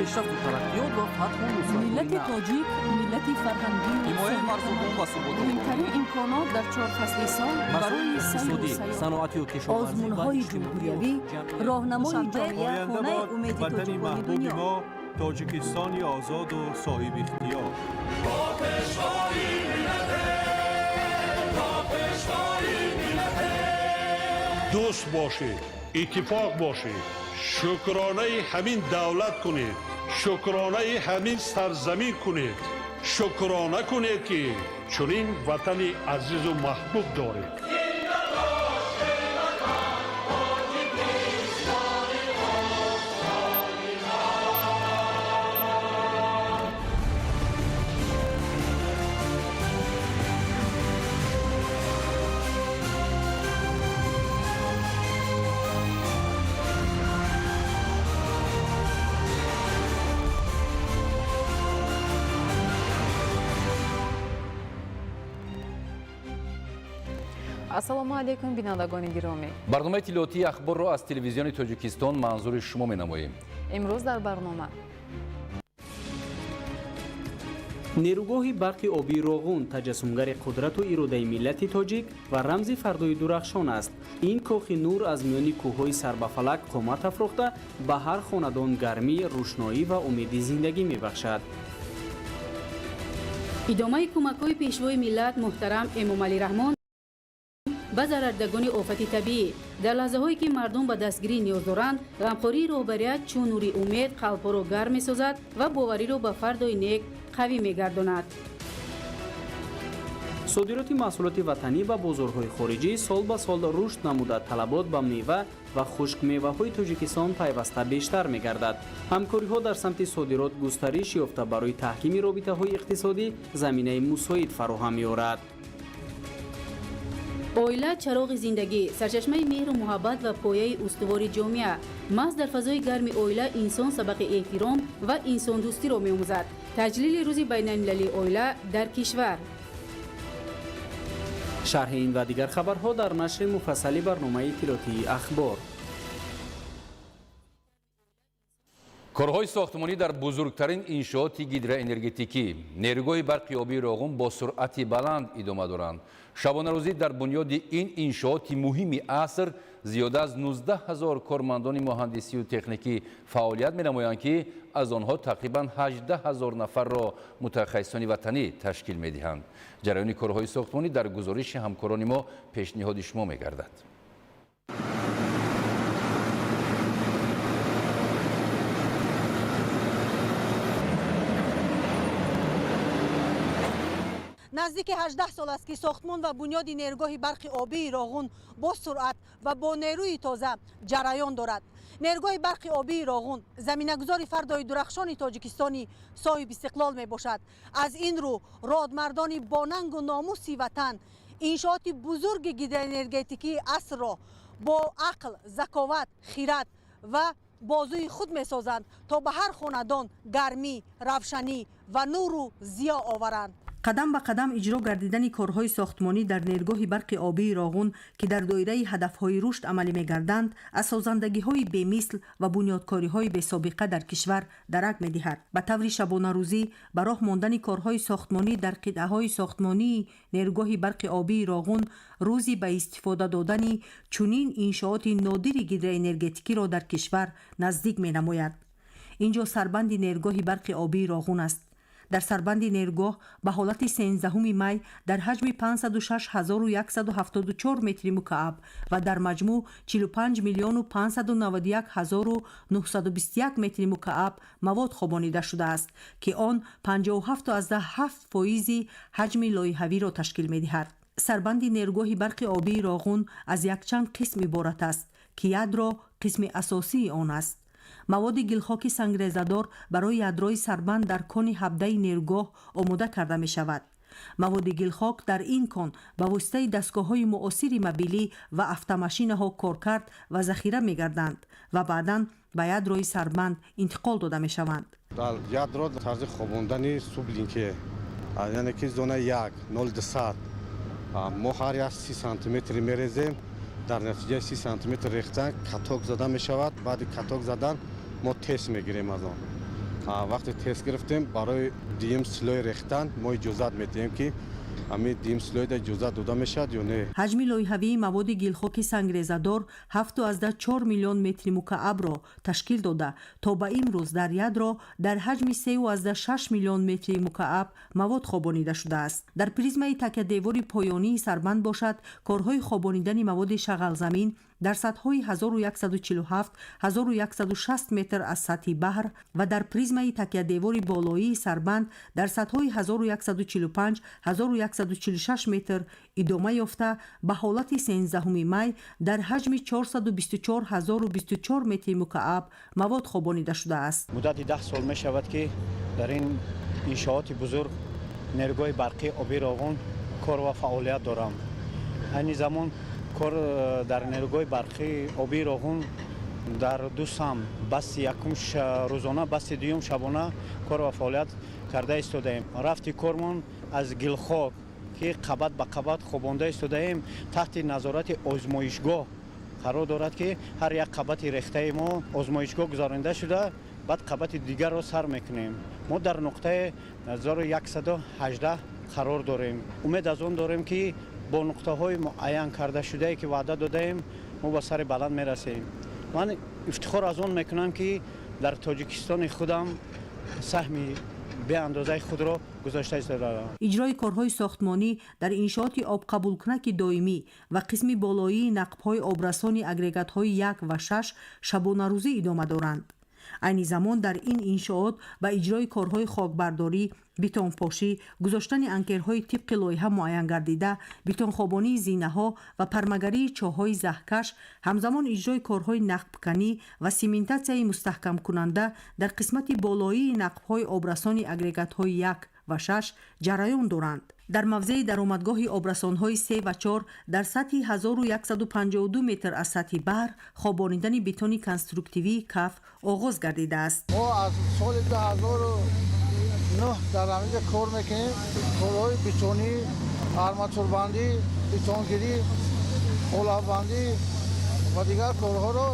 Пешрафту тараққиёт ва фатҳу нусратҳои Миллати нав. тоҷик миллати фарҳангию Ҳимояи марзубум ва суботи муҳимтарин имконот дар чор фасли сол масоили барои сайру иқтисодӣ, сайёҳат. саноатию кишоварзӣ ва Озмунҳои иҷтимоию ҷумҳуриявӣ, ҷамъиятӣ. роҳнамои Душанбе, ҷомеа, Оянда хонаи бод умеди ватани тоҷикони маҳбуби дунё. мо, Тоҷикистони озоду соҳибихтиёр. Дӯст бошед, иттифоқ бошед, шукронаи ҳамин давлат кунед, шукронаи ҳамин сарзамин кунед, шукрона кунед, ки чунин ватани азизу маҳбуб доред. Ассалому алайкум, бинандагони гиромӣ. Барномаи иттилоотии Ахборро аз Телевизиони Тоҷикистон манзури шумо менамоем. Имрӯз дар барнома: Нерӯгоҳи барқи обии Роғун таҷассумгари қудрату иродаи миллати тоҷик ва рамзи фардои дурахшон аст. Ин кохи нур аз миёни кӯҳҳои сарбафалак қомат афрохта, ба ҳар хонадон гармӣ, рӯшноӣ ва умеди зиндагӣ мебахшад. Идомаи кӯмакҳои Пешвои миллат муҳтарам Эмомалӣ Раҳмон ба зарардагони офати табиӣ. Дар лаҳзаҳое ки мардум ба дастгирӣ ниёз доранд, ғамхории роҳбарият чун нури умед қалбҳоро гарм месозад ва бовариро ба фардои нек қавӣ мегардонад. Содироти маҳсулоти ватанӣ ба бозорҳои хориҷӣ сол ба сол рушд намуда, талабот ба мева ва хушкмеваҳои Тоҷикистон пайваста бештар мегардад. Ҳамкориҳо дар самти содирот густариш ёфта, барои таҳкими робитаҳои иқтисодӣ заминаи мусоид фароҳам меорад. Оила чароғи зиндагӣ, сарчашмаи меҳру муҳаббат ва пояи устувори ҷомеа. Маҳз дар фазои гарми оила инсон сабақи эҳтиром ва инсондӯстиро меомӯзад. Таҷлили Рӯзи байналмилалии оила дар кишвар. Шарҳи ин ва дигар хабарҳо дар нашри муфассали барномаи иттилоотии Ахбор. Корҳои сохтмонӣ дар бузургтарин иншооти гидроэнергетикӣ, нерӯгоҳи барқи обии Роғун, бо суръати баланд идома доранд. Шабонарӯзӣ дар бунёди ин иншооти муҳими аср зиёда аз 19 ҳазор кормандони муҳандисию техникӣ фаъолият менамоянд, ки аз онҳо тақрибан 18 ҳазор нафарро мутахассисони ватанӣ ташкил медиҳанд. Ҷараёни корҳои сохтмонӣ дар гузориши ҳамкорони мо пешниҳоди шумо мегардад. Наздики 18 сол аст, ки сохтмон ва бунёди нерӯгоҳи барқи обии Роғун бо суръат ва бо нерӯи тоза ҷараён дорад. Нерӯгоҳи барқи обии Роғун заминагузори фардои дурахшони Тоҷикистони соҳибистиқлол мебошад. Аз ин рӯ родмардони бонангу номуси ватан иншооти бузурги гидроэнергетикии асрро бо ақл, заковат, хират ва бозуи худ месозанд, то ба ҳар хонадон гармӣ, равшанӣ ва нуру зиё оваранд. Қадам ба қадам иҷро гардидани корҳои сохтмонӣ дар нерӯгоҳи барқи обии Роғун, ки дар доираи ҳадафҳои рушд амалӣ мегарданд, аз созандагиҳои бемисл ва бунёдкориҳои бесобиқа дар кишвар дарак медиҳад. Ба таври шабонарӯзӣ ба роҳ мондани корҳои сохтмонӣ дар қитъаҳои сохтмонии нерӯгоҳи барқи обии Роғун рӯзи ба истифода додани чунин иншооти нодири гидроэнергетикиро дар кишвар наздик менамояд. Ин ҷо сарбанди нерӯгоҳи барқи обии Роғун аст. Дар сарбанди нерӯгоҳ ба ҳолати 13 май дар ҳаҷми 506 174 метри мукааб ва дар маҷмӯъ 45 миллиону 591 ҳазору 921 метри мукааб мавод хобонида шудааст, ки он 57,7 фоизи ҳаҷми лоиҳавиро ташкил медиҳад. Сарбанди нерӯгоҳи барқи обии Роғун аз якчанд қисм иборат аст, ки ядро қисми асосии он аст. Маводи гилхоки сангрезадор барои ядрои сарбанд дар кони ҳабдаи нерӯгоҳ омода карда мешавад. Маводи гилхок дар ин кон ба воситаи дастгоҳҳои муосири мобилӣ ва автомашинаҳо коркард ва захира мегарданд ва баъдан ба ядрои сарбанд интиқол дода мешаванд. Дар ядро тарзи хобондани суглинке, яъне ки зона як нол дусад, мо ҳар як 30 сантиметри мерезем. Дар натиҷаи 30 сантиметр рехтан каток зада мешавад. Баъди каток задан мо тест мегирем аз он. Вақте тест гирифтем, барои дуюм слой рехтан мо иҷозат медиҳем, ки ҳамин дуюм слойда иҷозат дода мешавад ё не. Ҳаҷми лоиҳавии маводи гилхоки сангрезадор 7,4 миллион метри мукаабро ташкил дода, то ба имрӯз дар ядро дар ҳаҷми 3,6 миллион метри мукааб мавод хобонида шудааст. Дар призмаи такядевори поёнии сарбанд бошад, корҳои хобонидани маводи шағалзамин дар сатҳҳои 1147, 1160 метр аз сатҳи баҳр ва дар призмаи такядевори болоии сарбанд дар сатҳҳои 1145, 1146 метр идома ёфта, ба ҳолати 13 май дар ҳаҷми 424 024 метри мукааб мавод хобонида шудааст. Муддати 10 сол мешавад, ки дар ин иншооти бузург, нерӯгоҳи барқии обии Роғун, кор ва фаъолият дорам. Айни замон кор дар нерӯгоҳи барқии обии Роғун дар ду самт, басти якум рӯзона, басти дуюм шабона кор ва фаъолият карда истодаем. Рафти кормон аз гилхок, ки қабат ба қабат хобонда истодаем, таҳти назорати озмоишгоҳ қарор дорад, ки ҳар як қабати рехтаи мо озмоишгоҳ гузаронида шуда, баъд қабати дигарро сар мекунем. Мо дар нуқтаи 1118 қарор дорем. Умед аз он дорем, ки бо нуқтаҳои муайян кардашудае, ки ваъда додаем, мо ба сари баланд мерасем. Ман ифтихор аз он мекунам, ки дар Тоҷикистони худам саҳми беандозаи худро гузошта истодаам. Иҷрои корҳои сохтмонӣ дар иншооти обқабулкунаки доимӣ ва қисми болоии нақбҳои обрасони агрегатҳои 1 ва 6 шабонарӯзӣ идома доранд. Айни замон дар ин иншоот ба иҷрои корҳои хокбардорӣ, бетонпошӣ, гузоштани анкерҳои тибқи лоиҳа муайян гардида, бетонхобонии зинаҳо ва пармагарии чоҳҳои заҳкаш, ҳамзамон иҷрои корҳои нақбканӣ ва симентатсияи мустаҳкамкунанда дар қисмати болоии нақбҳои обрасони агрегатҳои 1 ва 6 ҷараён доранд. Дар мавзеи даромадгоҳи обрасонҳои 3 ва 4 дар сатҳи 1152 метр аз сатҳи баҳр хобонидани бетони конструктивии каф оғоз гардидааст. Мо аз соли 2009 дар ҳаминҷа кор мекунем. Корҳои бетонӣ, арматурбандӣ, бетонгирӣ, қолаббандӣ ва дигар корҳоро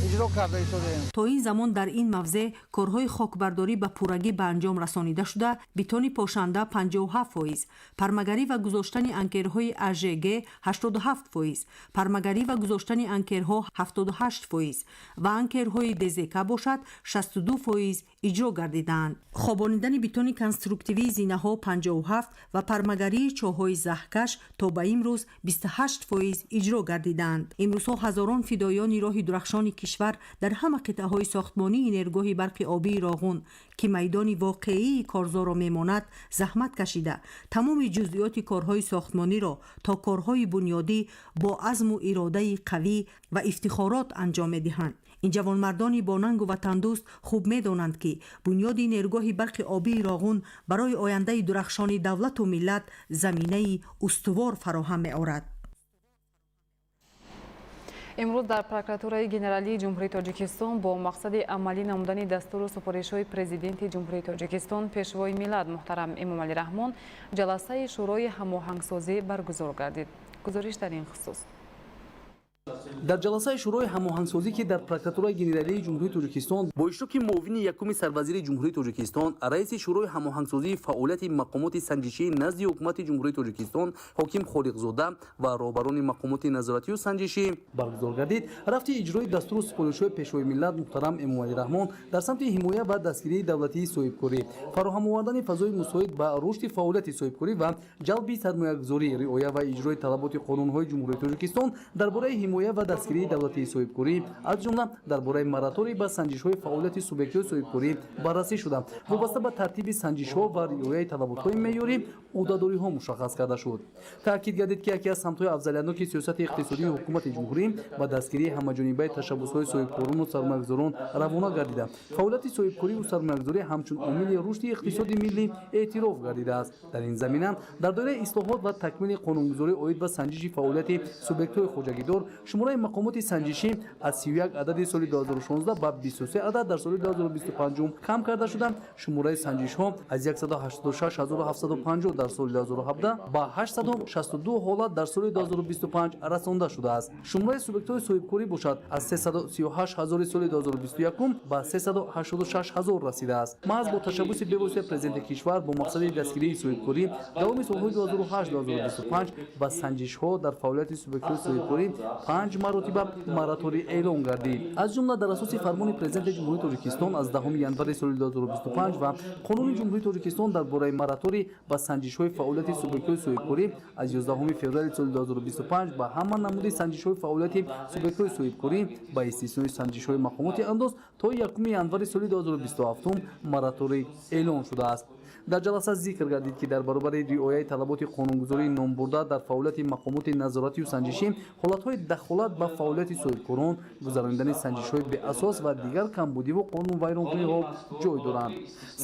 иҷро карда истодаем. То ин замон дар ин мавзеъ корҳои хокбардорӣ ба пуррагӣ ба анҷом расонида шуда, бетони пошанда 57%, пармагарӣ ва гузоштани анкерҳои АЖГ 87%, пармагарӣ ва гузоштани анкерҳо 78% ва анкерҳои ДЗК бошад, 62% иҷро гардидаанд. Хобонидани бетони конструктивии зинаҳо 57 ва пармагарии чоҳҳои заҳкаш то ба имрӯз 28% иҷро гардидаанд. Имрӯзҳо ҳазорон фидоёни роҳи дурахшони кишвар дар ҳама қитъаҳои сохтмонии нерӯгоҳи барқи обии Роғун, ки майдони воқеии корзоро мемонад, заҳмат кашида, тамоми ҷузъиёти корҳои сохтмониро то корҳои бунёдӣ бо азму иродаи қавӣ ва ифтихорот анҷом медиҳанд. Ин ҷавонмардони бонангу ватандӯст хуб медонанд, ки бунёди нерӯгоҳи барқи обии Роғун барои ояндаи дурахшони давлату миллат заминаи устувор фароҳам меорад. Имрӯз дар Прокуратураи Генералии Ҷумҳурии Тоҷикистон бо мақсади амалӣ намудани дастуру супоришҳои Президенти Ҷумҳурии Тоҷикистон, Пешвои миллат муҳтарам Эмомалӣ Раҳмон ҷаласаи Шӯрои ҳамоҳангсозӣ баргузор гардид. Гузориш дар ин хусус. Дар ҷаласаи Шӯрои ҳамоҳангсозӣ, ки дар Прокуратураи Генералии Ҷумҳурии Тоҷикистон бо иштироки муовини якуми сарвазири Ҷумҳурии Тоҷикистон, раиси Шӯрои ҳамоҳангсозии фаъолияти мақомоти санҷишии назди Ҳукумати Ҷумҳурии Тоҷикистон Ҳоким Холиқзода ва роҳбарони мақомоти назоратию санҷишӣ баргузор гардид, рафти иҷрои дастуру супоришҳои Пешвои миллат муҳтарам Эмомалӣ Раҳмон дар самти ҳимоя ва дастгирии давлатии соҳибкорӣ, фароҳам овардани фазои мусоид ба рушди фаъолияти соҳибкорӣ ва ҷалби сармоягузорӣ, риоя ва иҷрои талаботи қонунҳои Ҷумҳурии Тоҷикистон дар бораи ҳимоя ва дастгирии давлатии соҳибкорӣ, аз ҷумла дар бораи мораторий ба санҷишҳои фаъолияти субъектҳои соҳибкорӣ баррасӣ шуда, вобаста ба тартиби санҷишҳо ва риояи талаботҳои меъёрӣ ӯҳдадориҳо мушаххас карда шуд. Таъкид гардид, ки яке аз самтҳои афзалиятноки сиёсати иқтисодии ҳукумати ҷумҳурӣ ба дастгирии ҳамаҷонибаи ташаббусҳои соҳибкорону сармоягузорон равона гардида, фаъолияти соҳибкориву сармоягузорӣ ҳамчун омили рушди иқтисоди миллӣ эътироф гардидааст. Дар ин замина, дар доираи ислоҳот ва такмили қонунгузорӣ оид ба санҷиши фаъолияти субъектҳои хоҷагидор Шумораи мақомоти санҷишӣ аз 31 адади соли 2016 ба 23 адад дар соли 2025 кам карда шуда, шумораи санҷишҳо аз 186750 дар соли 2017 ба 862 ҳолат дар соли 2025 расонда шудааст. Шумораи субъектҳои соҳибкорӣ бошад, аз 338 ҳазори соли 2021 ба 386 ҳазор расидааст. Маҳз бо ташаббуси бевоситаи президенти кишвар бо мақсади дастгирии соҳибкорӣ давоми солҳои 2008-2025 ба санҷишҳо дар фаъолияти субъектҳои соҳибкорӣ 5 маротиба мораторий эълон гардид. Аз ҷумла, дар асоси фармони президенти Ҷумҳурии Тоҷикистон аз 10 январи соли 2025 ва Қонуни Ҷумҳурии Тоҷикистон дар бораи мораторий ба санҷишҳои фаъолияти субъектҳои соҳибкорӣ аз 11 феврали соли 2025 ба ҳама намуди санҷишҳои фаъолияти субъектҳои соҳибкорӣ ба истиснои санҷишҳои мақомоти андоз то 1 январи соли 2027 мораторий эълон шудааст. Дар ҷаласа зикр гардид, ки дар баробари риояи талаботи қонунгузории номбурда дар фаъолияти мақомоти назоратию санҷишӣ ҳолатҳои дахолат ба фаъолияти соҳибкорон, гузаронидани санҷишҳои беасос ва дигар камбудиву қонунвайронкуниҳо ҷой доранд.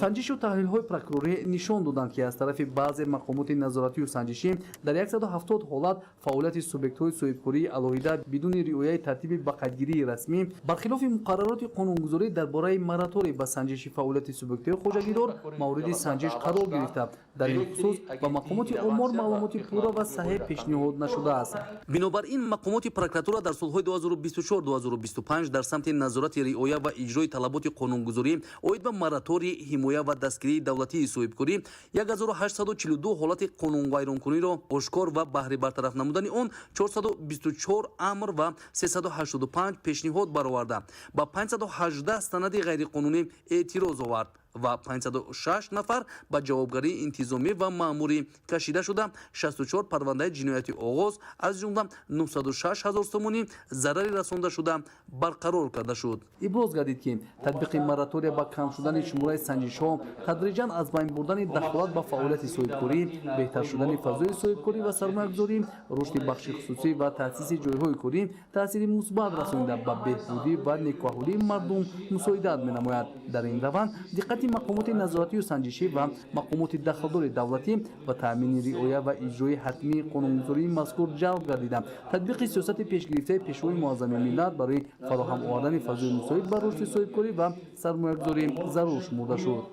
Санҷишу таҳлилҳои прокурорӣ нишон доданд, ки аз тарафи баъзе мақомоти назоратию санҷишӣ дар 170 ҳолат фаъолияти субъектҳои соҳибкории алоҳида бидуни риояи тартиби ба қайдгирии расмӣ, бархилофи муқаррароти қонунгузорӣ дар бораи мораторий ба санҷиши фаъолияти субъектҳои хоҷагидор мавриди санҷиш қарор гирифта, дар ин хусус ба мақомоти омор маълумоти пурра ва саҳеҳ пешниҳод нашудааст. Бинобар ин, мақомоти прокуратура дар солҳои 2024-2025 дар самти назорати риоя ва иҷрои талаботи қонунгузорӣ оид ба мораторий, ҳимоя ва дастгирии давлатии соҳибкорӣ 1842 ҳолати қонунвайронкуниро ошкор ва баҳри бартараф намудани он 424 амр ва 385 пешниҳод бароварда, ба 518 санади ғайриқонунӣ эътироз овард ва 506 нафар ба ҷавобгарии интизомӣ ва маъмурӣ кашида шуда, 64 парвандаи ҷиноятӣ оғоз, аз ҷумла 906 ҳазор сомонӣ зарари расонда шуда барқарор карда шуд. Иброз гардид, ки татбиқи моратория ба кам шудани шумораи санҷишҳо, тадриҷан аз байн бурдани дахолат ба фаъолияти соҳибкорӣ, беҳтар шудани фазои соҳибкорӣ ва сармоягузорӣ, рушди бахши хусусӣ ва таъсиси ҷойҳои корӣ таъсири мусбат расонида, ба беҳбудӣ ва некуаҳволии мардум мусоидат менамояд. Дар ин раванд диққати мақомоти назоратию санҷишӣ ва мақомоти дахлдори давлатӣ ба таъмини риоя ва иҷрои ҳатмии қонунгузории мазкур ҷалб гардида, татбиқи сиёсати пешгирифтаи Пешвои муаззами миллат барои фароҳам овардани фазои мусоид ба рушди соҳибкорӣ ва сармоягузорӣ зарур шумурда шуд.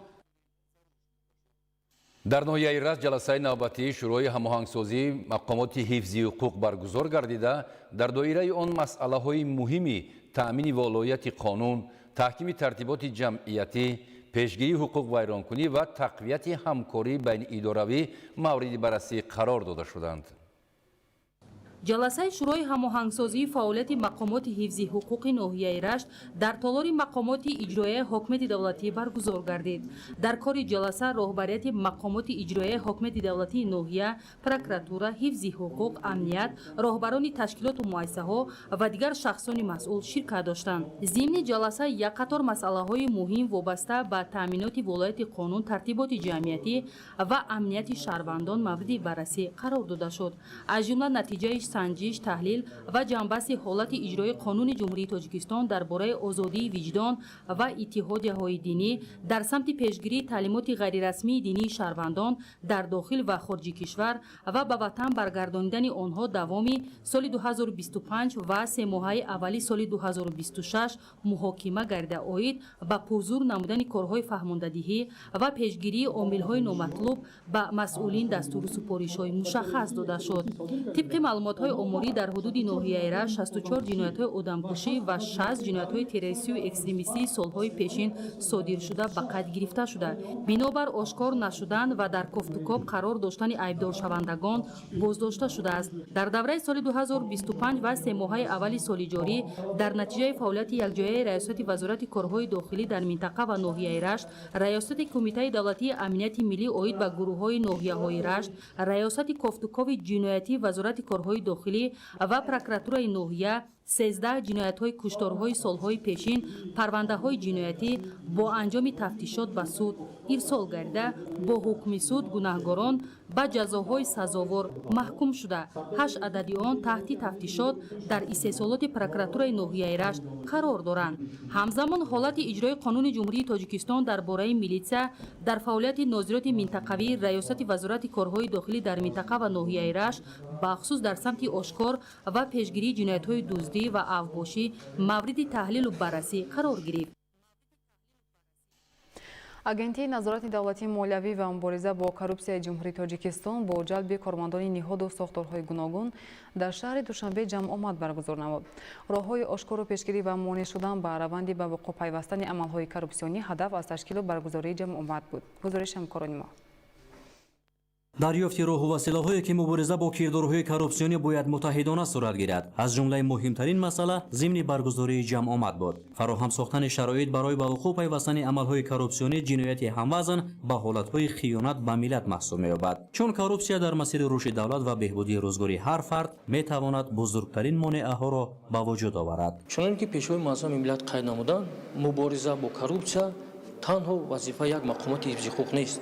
Дар ноҳияи Рашт ҷаласаи навбатии Шӯрои ҳамоҳангсозии мақомоти ҳифзи ҳуқуқ баргузор гардида, дар доираи он масъалаҳои муҳими таъмини волоияти қонун, таҳкими тартиботи ҷамъиятӣ, пешгирии ҳуқуқвайронкунӣ ва тақвияти ҳамкории байниидоравӣ мавриди баррасӣ қарор дода шуданд. Ҷаласаи Шӯрои ҳамоҳангсозии фаъолияти мақомоти ҳифзи ҳуқуқи ноҳияи Рашт дар толори мақомоти иҷроияи ҳокимияти давлатӣ баргузор гардид. Дар кори ҷаласа роҳбарияти мақомоти иҷроияи ҳокимияти давлатии ноҳия, прокуратура, ҳифзи ҳуқуқ, амният, роҳбарони ташкилоту муассисаҳо ва дигар шахсони масъул ширкат доштанд. Зимни ҷаласа як қатор масъалаҳои муҳим вобаста ба таъминоти волояти қонун, тартиботи ҷамъиятӣ ва амнияти шаҳрвандон мавриди баррасӣ қарор дода шуд. Аз ҷумла натиҷаи санҷиш, таҳлил ва ҷамъбасти ҳолати иҷрои Қонуни Ҷумҳурии Тоҷикистон дар бораи озодии виҷдон ва иттиҳодияҳои динӣ дар самти пешгирии таълимоти ғайрирасмии динии шаҳрвандон дар дохил ва хориҷи кишвар ва ба ватан баргардонидани онҳо давоми соли 2025 ва семоҳаи аввали соли 2026 муҳокима гардида, оид ба пурзур намудани корҳои фаҳмондадиҳӣ ва пешгирии омилҳои номатлуб ба масъулин дастуру супоришҳои мушаххас дода шуд. Тибқи маълумотҳои оморӣ, дар ҳудуди ноҳияи Рашт 64 ҷиноятҳои одамкушӣ ва 60 ҷиноятҳои террористию экстремистии солҳои пешин содиршуда ба қайд гирифта шуда, бинобар ошкор нашудан ва дар кофтукоб қарор доштани айбдоршавандагон боздошта шудааст. Дар давраи соли 2025 ва семоҳаи аввали соли ҷорӣ дар натиҷаи фаъолияти якҷояи Раёсати Вазорати корҳои дохилӣ дар минтақа ва ноҳияи Рашт, Раёсати Кумитаи давлатии амнияти миллӣ оид ба гурӯҳҳои ноҳияҳои Рашт, Раёсати кофтукови ҷиноятӣ Вазорати корҳои дохилӣ ва прокуратураи ноҳия 13 ҷиноятҳои кушторҳои солҳои пешин парвандаҳои ҷиноятӣ бо анҷоми тафтишот ба суд ирсол гардида, бо ҳукми суд гунаҳгорон ба ҷазоҳои сазовор маҳкум шуда, 8 адади он таҳти тафтишот дар истеҳсолоти прокуратураи ноҳияи Рашт қарор доранд. Ҳамзамон ҳолати иҷрои қонуни Ҷумҳурии Тоҷикистон дар бораи милитсия дар фаъолияти нозироти минтақавии Раёсати Вазорати корҳои дохилӣ дар минтақа ва ноҳияи Рашт, бахусус дар самти ошкор ва пешгирии ҷиноятҳои дуздӣ ва авбошӣ мавриди таҳлилу баррасӣ қарор гирифт. Агентии назорати давлатии молиявӣ ва мубориза бо коррупсияи Ҷумҳурии Тоҷикистон бо ҷалби кормандони ниҳоду сохторҳои гуногун дар шаҳри Душанбе ҷамъомад баргузор намуд. Роҳҳои ошкору пешгирӣ ва монеъ шудан ба раванди ба вуқӯъ пайвастани амалҳои коррупсионӣ ҳадаф аз ташкилу баргузории ҷамъомад буд. Гузориши ҳамкорони мо. Дарёфти роҳу василаҳое ки мубориза бо кирдорҳои коррупсионӣ бояд муттаҳидона сурат гирад, аз ҷумлаи муҳимтарин масъала зимни баргузории ҷамъомад буд. Фароҳам сохтани шароит барои ба вуқӯъ пайвастани амалҳои коррупсионӣ ҷинояти ҳамвазн ба ҳолатҳои хиёнат ба миллат маҳсуб меёбад, чун коррупсия дар масири рушди давлат ва беҳбудии рӯзгори ҳар фард метавонад бузургтарин монеаҳоро ба вуҷуд оварад. Чунон ки Пешвои муаззами миллат қайд намуданд, мубориза бо коррупсия танҳо вазифаи як мақомоти ҳифзи ҳуқуқ нест.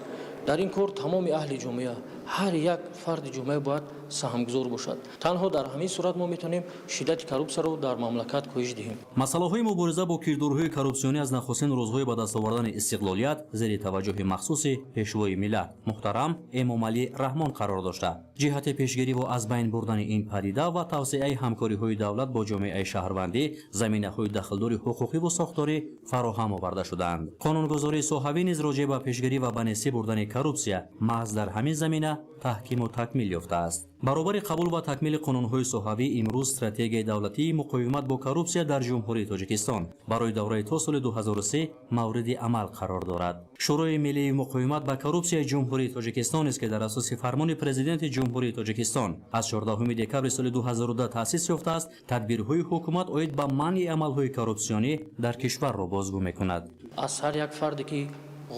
Дар ин кор тамоми аҳли ҷомеа, ҳар як фарди ҷомеа бояд саҳмгузор бошад. Танҳо дар ҳамин сурат мо метавонем шиддати коррупсияро дар мамлакат коҳиш диҳем. Масъалаҳои мубориза бо кирдорҳои коррупсионӣ аз нахустин рӯзҳои ба даст овардани истиқлолият зери таваҷҷӯҳи махсуси Пешвои миллат муҳтарам Эмомалӣ Раҳмон қарор дошта, ҷиҳати пешгирӣ ва аз байн бурдани ин падида ва тавсеаи ҳамкориҳои давлат бо ҷомеаи шаҳрвандӣ заминаҳои дахлдори ҳуқуқӣ ва сохторӣ фароҳам оварда шудаанд. Қонунгузории соҳавӣ низ роҷеъ ба пешгирӣ ва ба нестӣ бурдани коррупсия маҳз дар ҳамин замина таҳкиму такмил ёфтааст. Баробари қабул ва такмили қонунҳои соҳавӣ имрӯз стратегияи давлатии муқовимат бо коррупсия дар Ҷумҳурии Тоҷикистон барои давраи то соли 2003 мавриди амал қарор дорад. Шӯрои миллии муқовимат ба коррупсияи Ҷумҳурии Тоҷикистон низ, ки дар асоси фармони Президенти Ҷумҳурии Тоҷикистон аз 14 декабри соли 2002 таъсис ёфтааст, тадбирҳои ҳукумат оид ба манъи амалҳои коррупсионӣ дар кишварро бозгӯ мекунад. Аз ҳар як фарде ки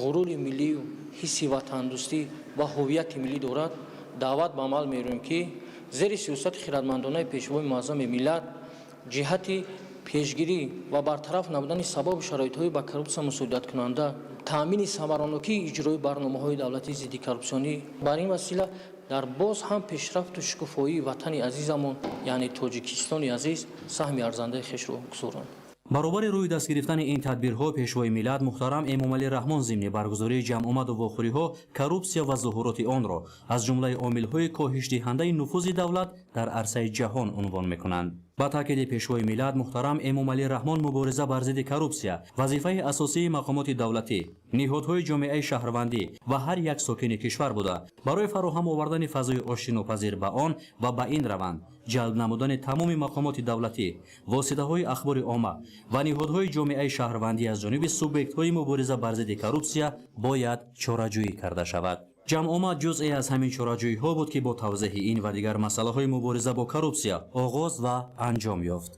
ғурури миллию ҳисси ватандӯстӣ ва ҳуввияти миллӣ дорад, даъват ба амал мерӯем, ки зери сиёсати хирадмандонаи Пешвои муаззами миллат ҷиҳати пешгирӣ ва бартараф намудани сабабу шароитҳои ба коррупсия мусоидаткунанда, таъмини самаранокии иҷрои барномаҳои давлатии зидди коррупсионӣ, бар ин васила дар боз ҳам пешрафту шукуфоии ватани азизамон, яъне Тоҷикистони азиз, саҳми арзандаи хешро гузоранд. Баробари рӯи даст гирифтани ин тадбирҳо Пешвои миллат муҳтарам Эмомалӣ Раҳмон зимни баргузории ҷамъомаду вохӯриҳо коррупсия ва зуҳуроти онро аз ҷумлаи омилҳои коҳишдиҳандаи нуфузи давлат дар арсаи ҷаҳон унвон мекунанд. Ба таъкиди Пешвои миллат муҳтарам Эмомалӣ Раҳмон мубориза бар зидди коррупсия вазифаи асосии мақомоти давлатӣ, ниҳодҳои ҷомеаи шаҳрвандӣ ва ҳар як сокини кишвар буда, барои фароҳам овардани фазои оштинопазир ба он ва ба ин раванд ҷалб намудани тамоми мақомоти давлатӣ, воситаҳои ахбори омма ва ниҳодҳои ҷомеаи шаҳрвандӣ аз ҷониби субъектҳои мубориза бар зидди коррупсия бояд чораҷӯӣ карда шавад. Ҷамъомад ҷузъе аз ҳамин чораҷӯиҳо буд, ки бо тавзеҳи ин ва дигар масъалаҳои мубориза бо коррупсия оғоз ва анҷом ёфт.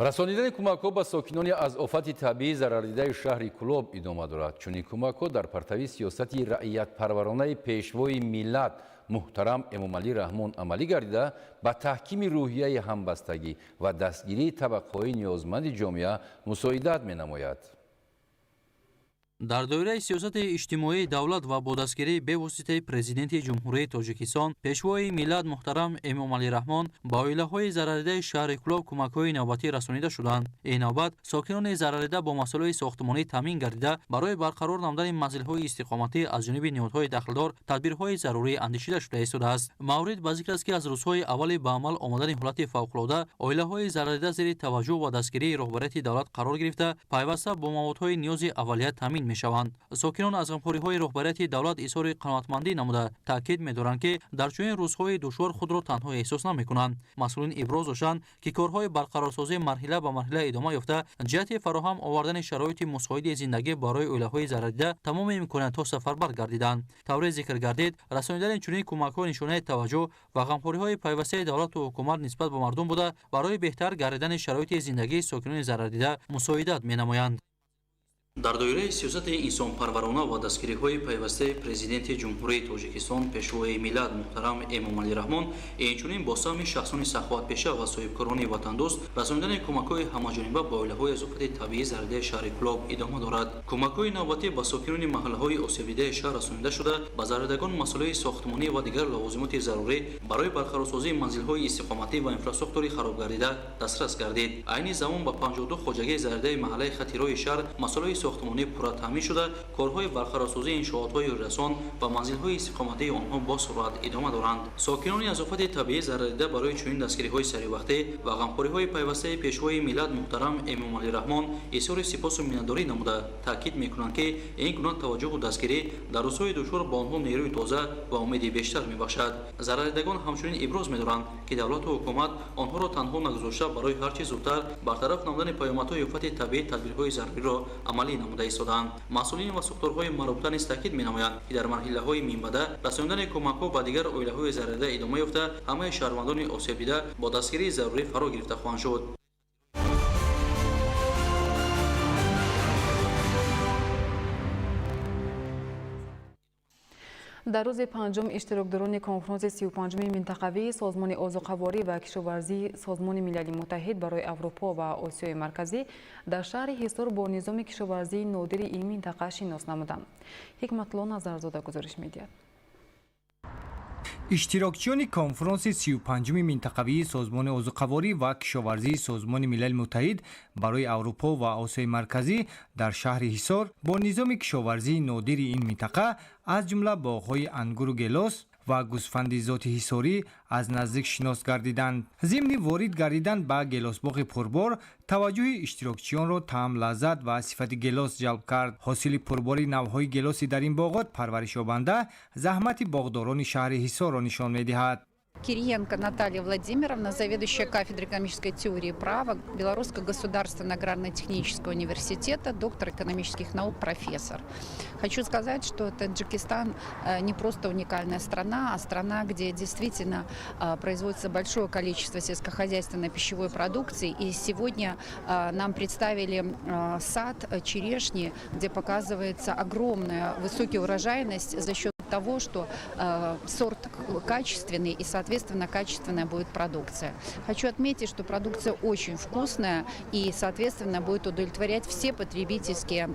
Расонидани кӯмакҳо ба сокинони аз офати табиӣ зарардидаи шаҳри Кӯлоб идома дорад. Чунин кӯмакҳо дар партави сиёсати раиятпарваронаи Пешвои миллат муҳтарам Эмомалӣ Раҳмон амалӣ гардида, ба таҳкими рӯҳияи ҳамбастагӣ ва дастгирии табақаҳои ниёзманди ҷомеа мусоидат менамояд. Дар доираи сиёсати иҷтимоии давлат ва бо дастгирии бевоситаи Президенти Ҷумҳурии Тоҷикистон, Пешвои миллат муҳтарам Эмомалӣ Раҳмон ба оилаҳои зарардидаи шаҳри Кӯлоб кӯмакҳои навбатӣ расонида шуданд. Ин навбат сокинони зарардида бо масолеҳи сохтмонӣ таъмин гардида, барои барқарор намудани манзилҳои истиқоматӣ аз ҷониби ниҳодҳои дахлдор тадбирҳои зарурӣ андешида шуда истодааст. Маврид ба зикр аст, ки аз рӯзҳои аввали ба амал омадани ҳолати фавқулода оилаҳои зарардида зери таваҷҷӯҳ ва дастгирии роҳбарияти давлат қарор гирифта, пайваста бо маводҳои ниёзи аввалия таъмин мешаванд. Сокинон аз ғамхориҳои роҳбарияти давлат изҳори қаноатмандӣ намуда, таъкид медоранд, ки дар чунин рӯзҳои душвор худро танҳо эҳсос намекунанд. Масъулин иброз доштанд, ки корҳои барқарорсозӣ марҳила ба марҳила идома ёфта, ҷиҳати фароҳам овардани шароити мусоиди зиндагӣ барои оилаҳои зарардида тамоми имкониятҳо сафарбар гардиданд. Тавре зикр гардид, расонидани чунин кӯмакҳо нишонаи таваҷҷӯҳ ва ғамхориҳои пайвастаи давлату ҳукумат нисбат ба мардум буда, барои беҳтар гардидани шароити зиндагии сокинони зарардида мусоидат менамоянд. Дар доираи сиёсати инсонпарварона ва дастгириҳои пайвастаи Президенти Ҷумҳурии Тоҷикистон, Пешвои миллат муҳтарам Эмомалӣ Раҳмон, инчунин бо саҳми шахсони саховатпеша ва соҳибкорони ватандӯст расонидани кӯмакҳои ҳамаҷониба ба оилаҳои аз офати табиӣ зараридаи шаҳри Кӯлоб идома дорад. Кӯмакҳои навбатӣ ба сокинони маҳаллаҳои осебдидаи шаҳр расонида шуда, ба зараридагон масолеҳи сохтмонӣ ва дигар лавозимоти зарурӣ барои барқарорсозии манзилҳои истиқоматӣ ва инфрасохтори харобгардида дастрас гардид. Айни замон ба 52 хоҷагии зараридаи маҳаллаи хати роҳи шаҳр масолеҳи сохтмонӣ пурра таъмин шуда, корҳои барқарорсозии иншоотҳои ёрирасон ва манзилҳои истиқоматии онҳо бо суръат идома доранд. Сокинони аз офати табиӣ зарарида барои чунин дастгириҳои саривақтӣ ва ғамхориҳои пайвастаи Пешвои миллат муҳтарам Эмомалӣ Раҳмон изҳори сипосу миннатдорӣ намуда, таъкид мекунанд, ки ин гуна таваҷҷӯҳу дастгирӣ дар рӯзҳои душвор ба онҳо нерӯи тоза ва умеди бештар мебахшад. Зараридагон ҳамчунин иброз медоранд, ки давлату ҳукумат онҳоро танҳо нагузошта, барои ҳар чӣ зудтар бартараф намудани паёмадҳои офати табиӣ тадбирҳои заруриро амалӣ намуда истодаанд. Масъулин ва сохторҳои марбута низ таъкид менамоянд, ки дар марҳилаҳои минбаъда расонидани кӯмакҳо ба дигар оилаҳои зарарида идома ёфта, ҳамаи шаҳрвандони осебдида бо дастгирии зарурӣ фаро гирифта хоҳанд шуд. Дар рӯзи панҷум иштирокдорони конфронси 35-уми минтақавии Созмони озуқаворӣ ва кишоварзии Созмони Милали Муттаҳид барои Аврупо ва Осиёи Марказӣ дар шаҳри Ҳисор бо низоми кишоварзии нодири ин минтақа шинос намуданд. Ҳикматулло Назарзода гузориш медиҳад. Иштирокчиёни конфронси 35-уми минтақавии Созмони озуқаворӣ ва кишоварзии Созмони Милали Муттаҳид барои Аврупо ва Осиёи Марказӣ дар шаҳри Ҳисор бо низоми кишоварзии нодири ин минтақа, аз ҷумла боғҳои ангуру гелос ва гӯсфанди зоти ҳисорӣ аз наздик шинос гардиданд. Зимни ворид гардидан ба гелосбоғи пурбор таваҷҷӯҳи иштирокчиёнро таъм, лаззат ва сифати гелос ҷалб кард. Ҳосили пурбори навъҳои гелоси дар ин боғот парваришёбанда заҳмати боғдорони шаҳри Ҳисорро нишон медиҳад. Кириенко Наталья Владимировна, заведующая кафедрой экономической теории права Белорусского государственного аграрно-технического университета, доктор экономических наук, профессор. Хочу сказать, что Таджикистан не просто уникальная страна, а страна, где действительно производится большое количество сельскохозяйственной пищевой продукции. И сегодня нам представили сад черешни, где показывается огромная высокая урожайность за счет того, что сорт качественный и, соответственно, качественная будет продукция. Хочу отметить, что продукция очень вкусная и, соответственно, будет удовлетворять все потребительские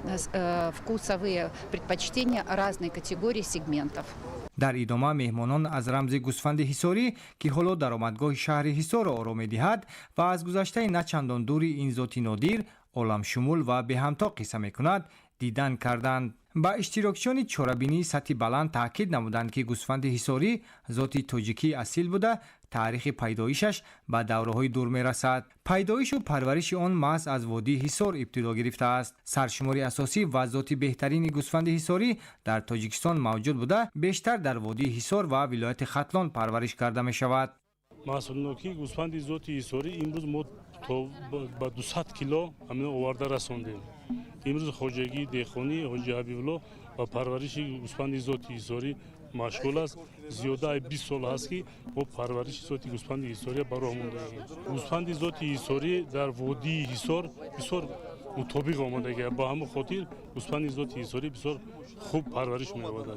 вкусовые предпочтения разной категории сегментов. Дар идома меҳмонон аз рамзи гӯсфанди ҳисорӣ, ки ҳоло даромадгоҳи шаҳри Ҳисорро оро медиҳад ва аз гузаштаи на чандон дури ин зоти нодир, оламшумул ва беҳамто қисса мекунад, дидан карданд. Ба иштирокчиёни чорабинии сатҳи баланд таъкид намуданд, ки гӯсфанди ҳисорӣ зоти тоҷикии асил буда, таърихи пайдоишаш ба давраҳои дур мерасад. Пайдоишу парвариши он маҳз аз водии Ҳисор ибтидо гирифтааст. Саршумори асосӣ ва зоти беҳтарини гӯсфанди ҳисорӣ дар Тоҷикистон мавҷуд буда, бештар дар водии Ҳисор ва вилояти Хатлон парвариш карда мешавад. Маҳсулнокии гӯсфанди зоти ҳисорӣ имрӯз мо то ба 200 кило ҳамин оварда расондем. Имрӯз хоҷагии деҳқонӣ Ҳоҷи Ҳабибулло ба парвариши гӯсфанди зоти ҳисорӣ машғул аст. Зиёда аз 20 сол ҳаст, ки мо парвариши зоти гӯсфанди ҳисорӣ ба роҳ мондаем. Гӯсфанди зоти ҳисорӣ дар водии Ҳисор бисёр мутобиқ омадагиаст. Ба ҳамон хотир гӯсфанди зоти ҳисорӣ бисёр хуб парвариш меёбад.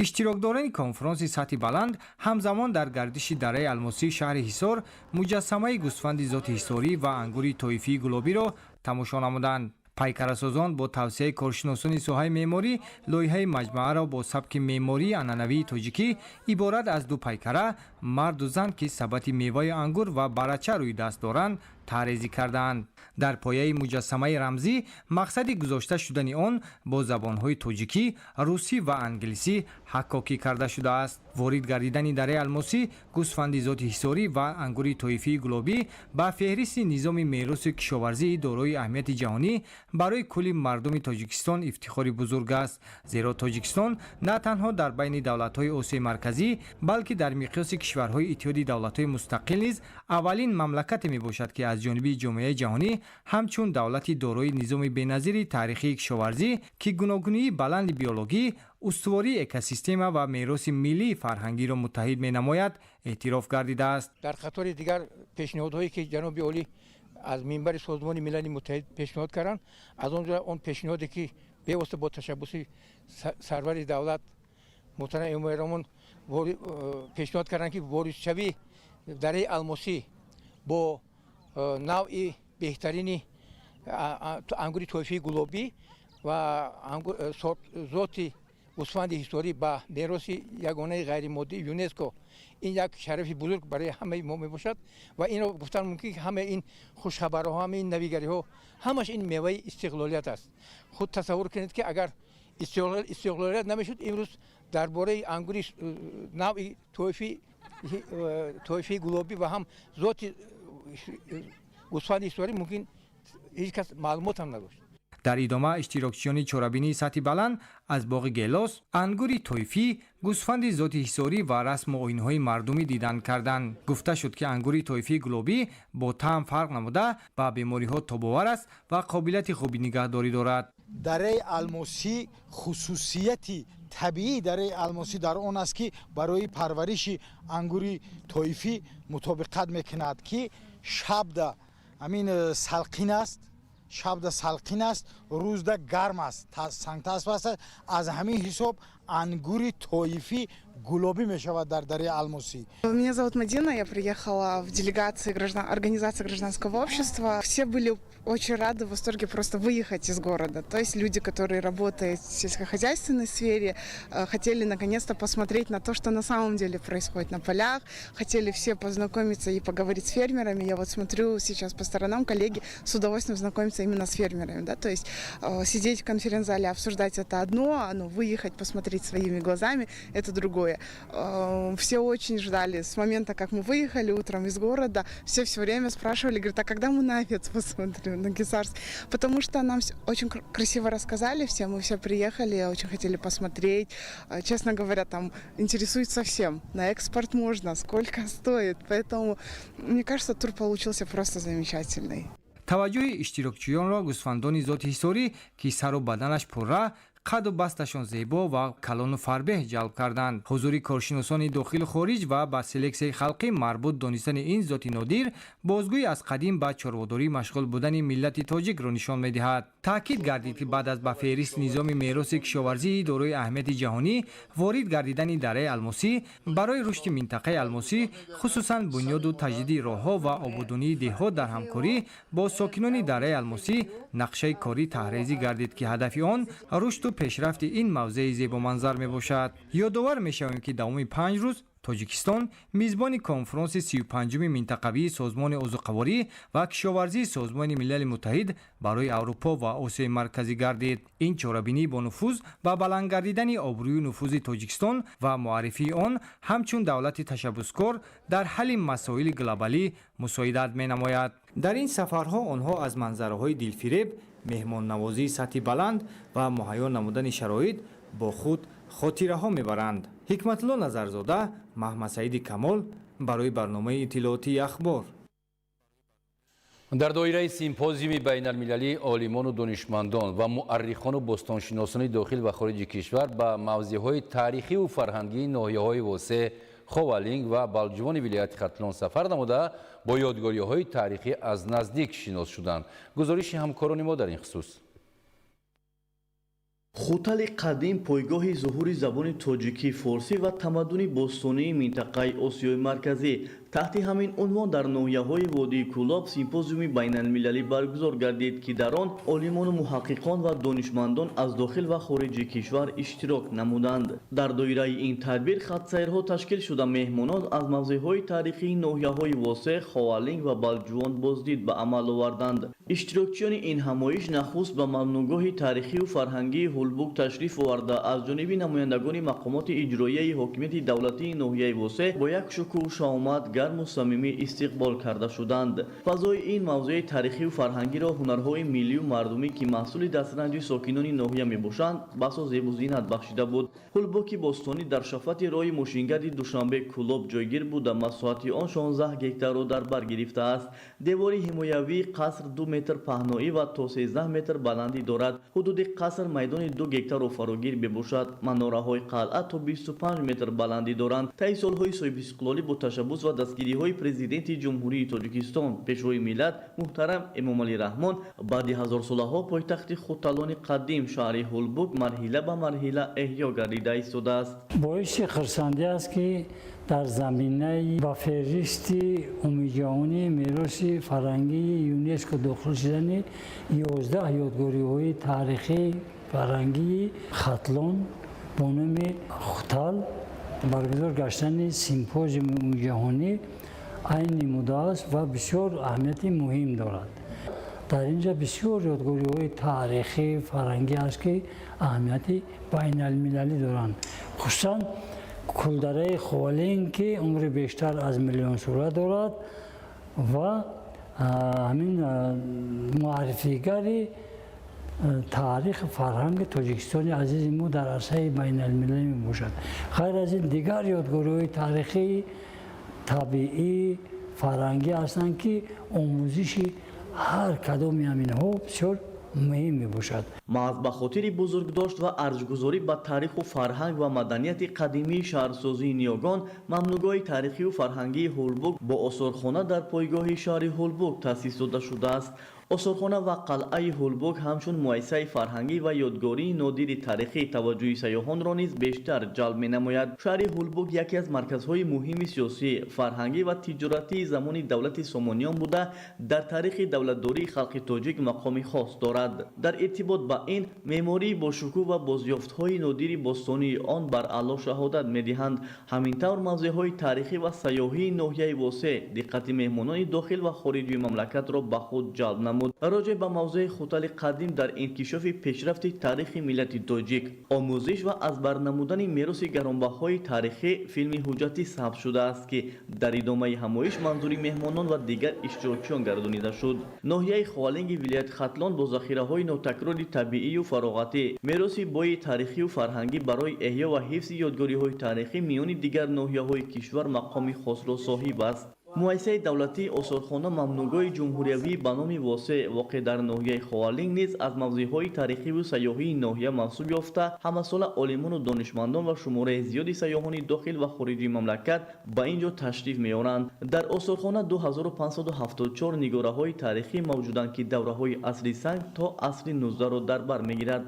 Иштирокдорони конфронси сатҳи баланд ҳамзамон дар гардиши дараи алмосии шаҳри Ҳисор муҷассамаи гӯсфанди зоти ҳисорӣ ва ангури тоифии гулобиро тамошо намуданд. Пайкарасозон бо тавсияи коршиносони соҳаи меъморӣ лоиҳаи маҷмӯаро бо сабки меъмории анъанавии тоҷикӣ иборат аз ду пайкара, марду зан, ки сабати меваи ангур ва барача рӯи даст доранд, таърезӣ кардаанд. Дар пояи муҷассамаи рамзӣ мақсади гузошта шудани он бо забонҳои тоҷикӣ, русӣ ва англисӣ ҳаккокӣ карда шудааст. Ворид гардидани дараи алмосӣ, гӯсфанди зоти ҳисорӣ ва ангури тоифии гулобӣ ба феҳристи низоми мероси кишоварзии дорои аҳамияти ҷаҳонӣ барои кулли мардуми Тоҷикистон ифтихори бузург аст, зеро Тоҷикистон на танҳо дар байни давлатҳои Осиёи Марказӣ, балки дар миқёси кишварҳои Иттиҳоди давлатҳои мустақил низ аввалин мамлакате мебошад, ки аз ҷониби ҷомеаи ҷаҳонӣ ҳамчун давлати дорои низоми беназири таърихии кишоварзӣ, ки гуногунии баланди биологӣ, устувории экосистема ва мероси миллии фарҳангиро муттаҳид менамояд, эътироф гардидааст. Дар қатори дигар пешниҳодҳое, ки ҷаноби олӣ Аз минбари Созмони Милали Муттаҳид пешниҳод карданд, аз он ҷумла он пешниҳоде ки бевосита бо ташаббуси сарвари давлат муҳтарам Эмомалӣ Раҳмон пешниҳод карданд, ки воридшавии дараи Алмосӣ бо навъи беҳтарини ангури тоифии гулобӣ ва зоти гӯсфанди ҳисорӣ ба мероси ягонаи ғайримоддии ЮНЕСКО ин як шарафи бузург барои ҳамаи мо мебошад. Ва инро гуфтан мумкин, ки ҳамаи ин хушхабарҳо, ҳамаи ин навигариҳо, ҳамаш ин меваи истиқлолият аст. Худ тасаввур кунед, ки агар истиқлолият намешуд, имрӯз дар бораи ангури навъи тоифии гулобӣ ва ҳам зоти гӯсфанди ҳисорӣ мумкин ҳеҷ кас маълумот ҳам надошт. Дар идома иштирокчиёни чорабинии сатҳи баланд аз боғи гелос, ангури тоифӣ, гӯсфанди зоти ҳисорӣ ва расму оинҳои мардумӣ дидан карданд. Гуфта шуд, ки ангури тоифии гулобӣ бо таъм фарқ намуда, ба бемориҳо тобовар аст ва қобилияти хуби нигаҳдорӣ дорад. Дараи Алмосӣ, хусусияти табиии дараи Алмосӣ дар он аст, ки барои парвариши ангури тоифӣ мутобиқат мекунад, ки шабда ҳамин салқин аст, шабда салқин аст, рӯзда гарм аст, сангтасб аст. Аз ҳамин ҳисоб ангури тоифӣ гулобӣ мешавад дар дараи Алмосӣ. Меня зовут Мадина, я приехала в делегации организации гражданского общества. Все были очень рады, в восторге просто выехать из города. То есть люди, которые работают в сельскохозяйственной сфере, хотели наконец-то посмотреть на то, что на самом деле происходит на полях, хотели все познакомиться и поговорить с фермерами. Я вот смотрю сейчас по сторонам, коллеги с удовольствием знакомятся именно с фермерами. Да? То есть сидеть в конференц-зале, обсуждать — это одно, но выехать, посмотреть своими глазами — это другое. Все очень ждали с момента, как мы выехали утром из города, все все время спрашивали, говорят: «А когда мы на овец посмотрим, на гиссарских?» Потому что нам очень красиво рассказали все, мы все приехали, очень хотели посмотреть. Честно говоря, там интересуются всем. На экспорт можно, сколько стоит. Поэтому, мне кажется, тур получился просто замечательный. Таваҷҷӯҳи иштирокчиёнро гӯсфандони зоти ҳисорӣ, ки сару баданаш пурра, қаду басташон зебо ва калону фарбеҳ ҷалб карданд. Ҳузури коршиносони дохилу хориҷ ва ба селексияи халқӣ марбут донистани ин зоти нодир бозгӯи аз қадим ба чорводорӣ машғул будани миллати тоҷикро нишон медиҳад. Таъкид гардид, ки баъд аз ба феҳристи низоми мероси кишоварзии дорои аҳамияти ҷаҳонӣ ворид гардидани дараи Алмосӣ барои рушди минтақаи Алмосӣ, хусусан бунёду таҷдиди роҳҳо ва ободонии деҳот, дар ҳамкорӣ бо сокинони дараи Алмосӣ нақшаи корӣ таҳрезӣ гардид, ки ҳадафи он рушду пешрафти ин мавзеи зебоманзар мебошад. Ёдовар мешавем, ки давоми 5 рӯз Тоҷикистон мизбони конфронси 35-уми минтақавии Созмони озуқаворӣ ва кишоварзии Созмони Милали Муттаҳид барои Аврупо ва Осиёи Марказӣ гардид. Ин чорабинии бонуфуз ба баланд гардидани обрӯю нуфузи Тоҷикистон ва муаррифии он ҳамчун давлати ташаббускор дар ҳалли масоили глобалӣ мусоидат менамояд. Дар ин сафарҳо онҳо аз манзараҳои дилфиреб, меҳмоннавозии сатҳи баланд ва муҳайё намудани шароит бо худ хотираҳо мебаранд. Ҳикматулло Назарзода, Маҳмадсаиди Камол барои барномаи иттилоотии «Ахбор». Дар доираи симпозиуми байналмилалии олимону донишмандон ва муаррихону бостоншиносони дохил ва хориҷи кишвар ба мавзеъҳои таърихиву фарҳангии ноҳияҳои Восе, Ховалинг ва Балҷувони вилояти Хатлон сафар намуда, бо ёдгориҳои таърихӣ аз наздик шинос шуданд. Гузориши ҳамкорони мо дар ин хусус. Хутали қадим, пойгоҳи зуҳури забони тоҷикӣ, форсӣ ва тамаддуни бостонии минтақаи Осиёи Марказӣ. Таҳти ҳамин унвон дар ноҳияҳои водии Кӯлоб симпозиуми байналмилалӣ баргузор гардид, ки дар он олимону муҳаққиқон ва донишмандон аз дохил ва хориҷи кишвар иштирок намуданд. Дар доираи ин тадбир хатсайрҳо ташкил шуда, меҳмонон аз мавзеъҳои таърихии ноҳияҳои Восе, Ховалинг ва Балҷувон боздид ба амал оварданд. Иштирокчиёни ин ҳамоиш нахуст ба мамнӯъгоҳи таърихию фарҳангии Ҳулбук ташриф оварда, аз ҷониби намояндагони мақомоти иҷроияи ҳокимияти давлатии ноҳияи Восе бо як шукӯҳу шаомат, гарму самимӣ истиқбол карда шуданд. Фазои ин мавзеи тарихию фарҳангиро ҳунарҳои миллию мардумӣ, ки маҳсули дастранҷи сокинони ноҳия мебошанд, басо зебу зинат бахшида буд. Ҳулбуки бостонӣ дар шафати роҳи мошингарди Душанбе Кӯлоб ҷойгир буда, масоҳати он 16 гектарро дар бар гирифтааст. Девори ҳимоявии қаср 2 метр паҳноӣ ва то 13 метр баландӣ дорад. Ҳудуди қаср майдони 2 гектарро фарогир мебошад. Манораҳои қалъа то 25 метр баландӣ доранд. Таи солҳои соҳибистиқлолӣ бо ташаббус ва дастгириҳои Президенти Ҷумҳурии Тоҷикистон, Пешвои миллат муҳтарам Эмомалӣ Раҳмон баъди ҳазорсолаҳо пойтахти Хуталони қадим шаҳри Ҳулбук марҳила ба марҳила эҳё гардида истодааст. Боиси хурсандӣ аст, ки дар заминаи ба феҳристи умумиҷаҳонии мероси фарҳангии ЮНЕСКО дохил шудани 11 ёдгориҳои таърихии фарҳангии Хатлон бо номи Хутал баргузор гаштани симпозиуми умумиҷаҳонӣ айн намудааст ва бисёр аҳамияти муҳим дорад. Дар ин ҷо бисёр ёдгориҳои таърихӣ фарҳангӣ аст, ки аҳамияти байналмилалӣ доранд, хусусан кулдараи Ховалинг, ки умри бештар аз миллионсола дорад ва ҳамин муаррифигари таърихи фарҳанги Тоҷикистони азизи мо дар арсаи байналмилалӣ мебошад. Ғайр аз ин, дигар ёдгориҳои таърихии табиӣ фарҳангӣ ҳастанд, ки омӯзиши ҳар кадоми ҳаминҳо бисёр муҳим мебошад. Маҳз ба хотири бузургдошт ва арҷгузорӣ ба таъриху фарҳанг ва маданияти қадимии шаҳрсозии ниёгон, мамнуъгоҳи таърихию фарҳангии Ҳулбук бо осорхона дар пойгоҳи шаҳри Ҳулбук таъсис дода шудааст. Осорхона ва қалъаи Ҳулбук ҳамчун муассисаи фарҳангӣ ва ёдгории нодири таърихӣ таваҷҷӯҳи сайёҳонро низ бештар ҷалб менамояд. Шаҳри Ҳулбук яке аз марказҳои муҳими сиёсӣ, фарҳангӣ ва тиҷоратии замони давлати Сомониён буда, дар таърихи давлатдории халқи тоҷик мақоми хос дорад. Дар иртибот ба ин, меъмории бошукӯҳ ва бозёфтҳои нодири бостонии он бар аъло шаҳодат медиҳанд. Ҳамин тавр, мавзеъҳои таърихӣ ва сайёҳии ноҳияи Восеъ диққати меҳмонони дохил ва хориҷи мамлакатро ба худ ҷалб намуд. Роҷеъ ба мавзӯи Хутали қадим дар инкишофи пешрафти таърихи миллати тоҷик, омӯзиш ва аз бар намудани мероси гаронбаҳои таърихӣ филми ҳуҷҷатӣ сабт шудааст, ки дар идомаи ҳамоиш манзури меҳмонон ва дигар иштирокчиён гардонида шуд. Ноҳияи Ховалинги вилояти Хатлон бо захираҳои нотакрори табиию фароғатӣ, мероси бои таърихию фарҳангӣ барои эҳё ва ҳифзи ёдгориҳои таърихӣ миёни дигар ноҳияҳои кишвар мақоми хосро соҳиб аст. Муассисаи давлатии осорхона мамнуъгоҳи ҷумҳуриявӣ ба номи Восеъ воқеъ дар ноҳияи Ховалинг низ аз мавзеъҳои таърихиву сайёҳии ноҳия маҳсуб ёфта, ҳамасола олимону донишмандон ва шумораи зиёди сайёҳони дохил ва хориҷи мамлакат ба ин ҷо ташриф меоранд. Дар осорхона 2574 нигораҳои таърихӣ мавҷуданд, ки давраҳои асри санг то асри 19-ро дар бар мегирад.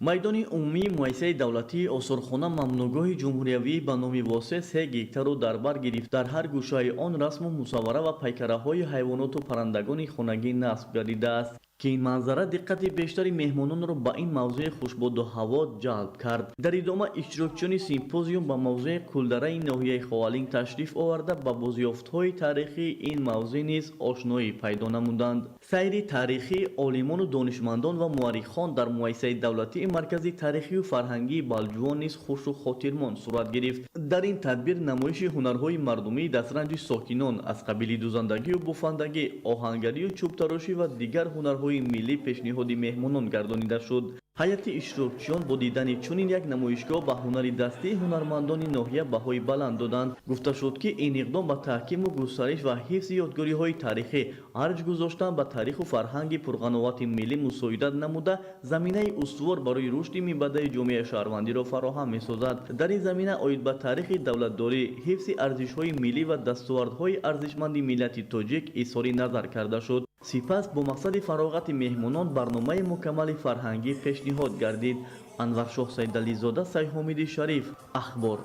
Майдони умумии муассисаи давлатии осорхона мамнуъгоҳи ҷумҳуриявӣ ба номи Восеъ 3 гектарро дар бар гирифт. Дар ҳар гӯшаи он расму мусаввара ва пайкараҳои ҳайвоноту паррандагони хонагӣ насб гардидааст, ки ин манзара диққати бештари меҳмононро ба ин мавзӯи хушбоду ҳаво ҷалб кард. Дар идома иштирокчиёни симпозиум ба мавзӯи кулдараи ноҳияи Ховалинг ташриф оварда, ба бозёфтҳои таърихии ин мавзӯъ низ ошноӣ пайдо намуданд. Сайри таърихии олимону донишмандон ва муаррихон дар муассисаи давлатии маркази таърихию фарҳангии Балҷувон низ хушу хотирмон сурат гирифт. Дар ин тадбир намоиши ҳунарҳои мардумии дастранҷи сокинон аз қабили дузандагию буфандагӣ, оҳангарию чӯбтарошӣ ва дигар ҳунарҳои миллӣ пешниҳоди меҳмонон гардонида шуд. Ҳайати иштирокчиён бо дидани чунин як намоишгоҳ ба ҳунари дастии ҳунармандони ноҳия баҳои баланд доданд. Гуфта шуд, ки ин иқдом ба таҳкиму густариш ва ҳифзи ёдгориҳои таърихӣ, арҷ гузоштан ба таъриху фарҳанги пурғановати миллӣ мусоидат намуда, заминаи устувор барои рушди минбаъдаи ҷомеаи шаҳрвандиро фароҳам месозад. Дар ин замина оид ба таърихи давлатдорӣ, ҳифзи арзишҳои миллӣ ва дастовардҳои арзишманди миллати тоҷик изҳори назар карда шуд. Сипас бо мақсади фароғати меҳмонон барномаи мукаммали фарҳангӣ пешниҳод гардид. Анваршоҳ Сайдализода, Сайҳомиди Шариф, Ахбор.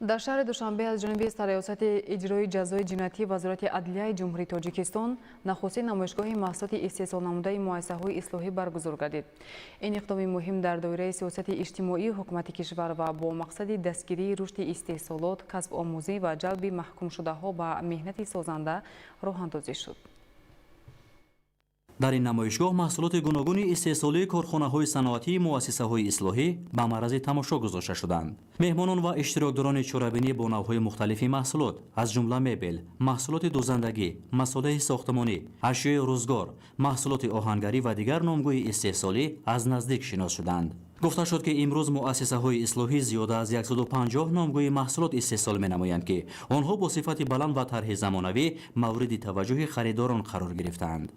Дар шаҳри Душанбе аз ҷониби Сарриёсати иҷрои ҷазои ҷиноятӣ Вазорати адлияи Ҷумҳурии Тоҷикистон нахустин намоишгоҳи маҳсулоти истеҳсолнамудаи муассисаҳои ислоҳӣ баргузор гардид. Ин иқдоми муҳим дар доираи сиёсати иҷтимоии ҳукумати кишвар ва бо мақсади дастгирии рушди истеҳсолот, касбомӯзӣ ва ҷалби маҳкумшудаҳо ба меҳнати созанда роҳандозӣ шуд. Дар ин намоишгоҳ маҳсулоти гуногуни истеҳсолии корхонаҳои саноатии муассисаҳои ислоҳӣ ба маррази тамошо гузошта шуданд. Меҳмонон ва иштирокдорони чорабинӣ бо навъҳои мухталифи маҳсулот, аз ҷумла мебел, маҳсулоти дузандагӣ, масолеҳи сохтмонӣ, ашёи рӯзгор, маҳсулоти оҳангарӣ ва дигар номгӯи истеҳсолӣ аз наздик шинос шуданд. Гуфта шуд, ки имрӯз муассисаҳои ислоҳӣ зиёда аз 150 номгӯи маҳсулот истеҳсол менамоянд, ки онҳо бо сифати баланд ва тарҳи замонавӣ мавриди таваҷҷӯҳи харидорон қарор гирифтаанд.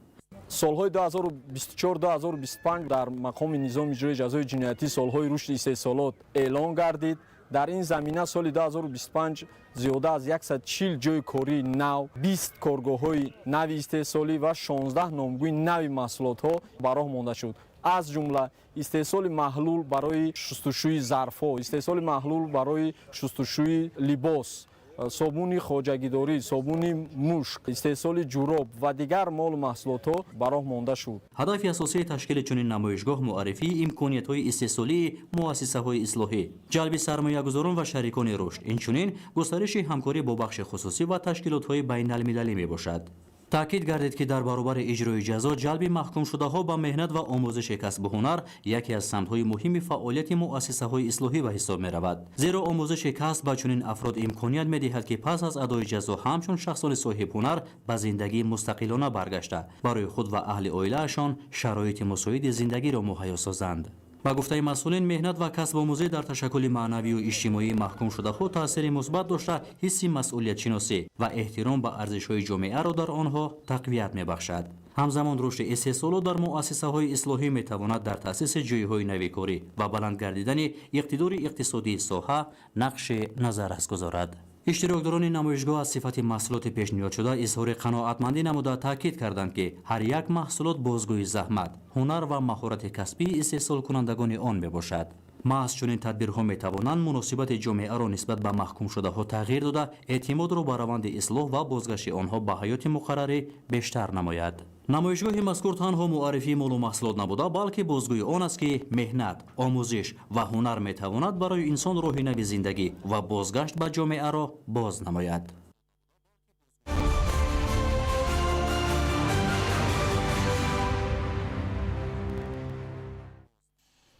Солҳои 2024-2025 дар мақоми низоми иҷрои ҷазои ҷиноятӣ солҳои рушди истеҳсолот эълон гардид. Дар ин замина соли 2025 зиёда аз 140 ҷойи кории нав, 20 коргоҳҳои нави истеҳсолӣ ва 16 номгӯи нави маҳсулотҳо ба роҳ монда шуд. Аз ҷумла истеҳсоли маҳлул барои шустушӯи зарфҳо, истеҳсоли маҳлул барои шустушӯи либос, собуни хоҷагидорӣ, собуни мушк, истеҳсоли ҷуроб ва дигар молу маҳсулотҳо ба роҳ монда шуд. Ҳадафи асосии ташкили чунин намоишгоҳ муаррифии имкониятҳои истеҳсолии муассисаҳои ислоҳӣ, ҷалби сармоягузорон ва шарикони рушд, инчунин густариши ҳамкорӣ бо бахши хусусӣ ва ташкилотҳои байналмилалӣ мебошад. Таъкид гардид, ки дар баробари иҷрои ҷазо ҷалби маҳкумшудаҳо ба меҳнат ва омӯзиши касбу ҳунар яке аз самтҳои муҳими фаъолияти муассисаҳои ислоҳӣ ба ҳисоб меравад. Зеро омӯзиши касб ба чунин афрод имконият медиҳад, ки пас аз адои ҷазо ҳамчун шахсони соҳибҳунар ба зиндагии мустақилона баргашта, барои худ ва аҳли оилаашон шароити мусоиди зиндагиро муҳайё созанд. Ба гуфтаи масъулин, меҳнат ва касбомӯзӣ дар ташаккули маънавию иҷтимоии маҳкумшудаҳо таъсири мусбат дошта, ҳисси масъулиятшиносӣ ва эҳтиром ба арзишҳои ҷомеаро дар онҳо тақвият мебахшад. Ҳамзамон рушди истеҳсолот дар муассисаҳои ислоҳӣ метавонад дар таъсиси ҷойҳои нави корӣ ва баланд гардидани иқтидори иқтисодии соҳа нақши назаррас гузорад. Иштирокдорони намоишгоҳ аз сифати маҳсулоти пешниҳодшуда изҳори қаноатмандӣ намуда таъкид карданд, ки ҳар як маҳсулот бозгӯи заҳмат, ҳунар ва маҳорати касбии истеҳсолкунандагони он мебошад. Маҳз чунин тадбирҳо метавонанд муносибати ҷомеаро нисбат ба маҳкумшудаҳо тағйир дода, эътимодро ба раванди ислоҳ ва бозгашти онҳо ба ҳаёти муқаррарӣ бештар намояд. Намоишгоҳи мазкур танҳо муаррифии молу маҳсулот набуда, балки бозгӯи он аст, ки меҳнат, омӯзиш ва ҳунар метавонад барои инсон роҳи нави зиндагӣ ва бозгашт ба ҷомеаро боз намояд.